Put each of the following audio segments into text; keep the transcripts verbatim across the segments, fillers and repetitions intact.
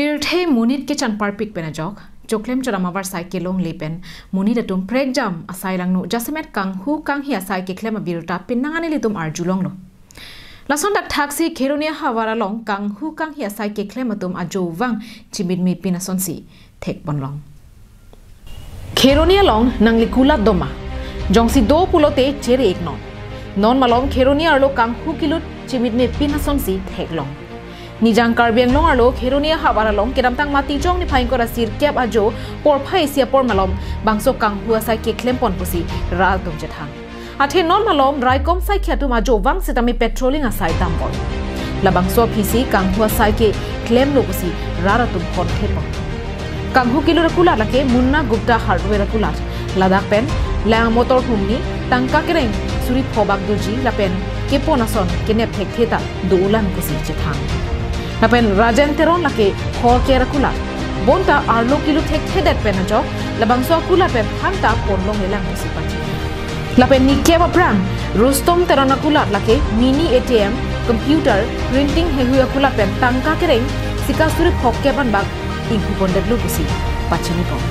Pirthe monit kechan parpik pen ajok, choklem chodam avarsai kelongle pen monit atum prekjam asai langno jasemet kanghu kanghi asai keklem abirta penang an ilitum arjulonglo. Lason dak thaksi Kheroni ahavar along kanghu kanghi asai keklem atum ajovang chimitme pin asonsi thekponlong. Kheroni along nangli kulat doma, jongsi do pulote chere iknon. Non malom Kheroni arlo kanghu kilut chimitme pin asonsi theklong. Nijang Karbi Anglong arlo Kheroni ahavar along kedamtang Matijong niphai ingkoi ra sirkep ajo porphai isi apor malom bangso kanghu asai keklempon pusi rat atum chethang. Athe non malom raikom saikhi atum ajovang sitame patrolling asai dambom. Labangso aphisi kanghu asai keklemlo pusi rat atum ponthepon. Kanghu kilut akulat lake Munna Gupta Hardware akulat. Ladak pen lang motor humni tangka kereng suri phobak doji lapen kepon ason kenep thekthe ta do-olang pusi chethang. Lapen Rajen Teron lake Horker akulat. Bonta arlo kilut thekthedet pen ajok labangso akulat pen phanta ponlonglelang pusi pachini. Lapen nikep aphrang Rustom Teron akulat lake mini A T M, computer, printing heihui akulat pen tangka kereng sika suri phokep anbak inghupondetlo pusi pachinipon.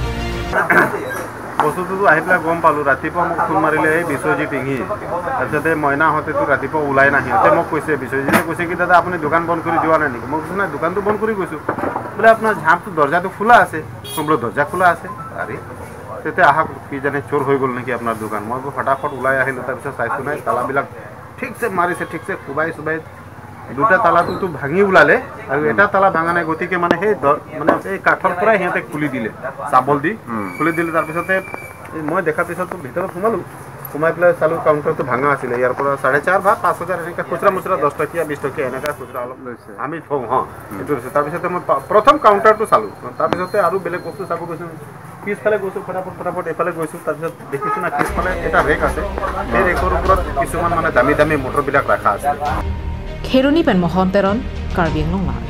বস্তুটোতো আহি পেলাই গম পালোঁ, ৰাতিপুৱা মোক ফোন মাৰিলে এই বিশ্বজিৎ ইংহি, তাৰপিছতে মইনা হতেতো ৰাতিপুৱা ওলাই নাহে, সিহঁতে মোক কৈছে, বিশ্বজিতে কৈছে কি, "দাদা, আপুনি দোকান বন্ধ কৰি যোৱা নাই নেকি?" মই কৈছোঁ, "নাই, দোকানটো বন্ধ কৰি গৈছোঁ।" বোলে, "আপোনাৰ ঝাপটো, দৰ্জাটো খোলা আছে।" মই বোলো, "দৰ্জা খোলা আছে?" আৰে, তেতিয়া আহক, কি জানে চোৰ হৈ গ'ল নেকি আপোনাৰ দোকান। মই বোলো ফটাফট ওলাই আহিলোঁ, তাৰপিছত চাইছোঁ নাই, তালাবিলাক ঠিকছে মাৰিছে, ঠিকছে কোবাই চোবাই দুটা তালাটোতো ভাঙি ওলালে আৰু এটা তালা ভাঙা নাই, গতিকে মানে সেই দ-, মানে এই কাঠৰ পৰাই সিহঁতে খুলি দিলে, চাবল দি খুলি দিলে। তাৰপিছতে এই মই দেখাৰ পিছততো ভিতৰত সোমালোঁ, সোমাই পেলাই চালোঁ কাউণ্টাৰটো ভাঙা আছিলে। ইয়াৰ পৰা চাৰে চাৰ বা পাঁচ হাজাৰ এনেকৈ খুচৰা মুচৰা দহ টকীয়া বিশ টকীয়া এনেকৈ খুচৰা অলপ লৈছে। আমি থওঁ, হঁ, এইটো লৈছে। তাৰপিছতে মই পা-, প্ৰথম কাউণ্টাৰটো চালোঁ, তাৰপিছতে আৰু বেলেগ বস্তু চাব গৈছোঁ। পিছফালে গৈছোঁ, ফটাফট ফটাফট এইফালে গৈছোঁ, তাৰপিছত দেখিছোঁ না পিছফালে এটা ৰেক আছে, সেই ৰেকৰ ওপৰত কিছুমান মানে দামী দামী মটৰবিলাক ৰখা আছে। Kheroni pen Mohon Teron, Karbi Anglong Live.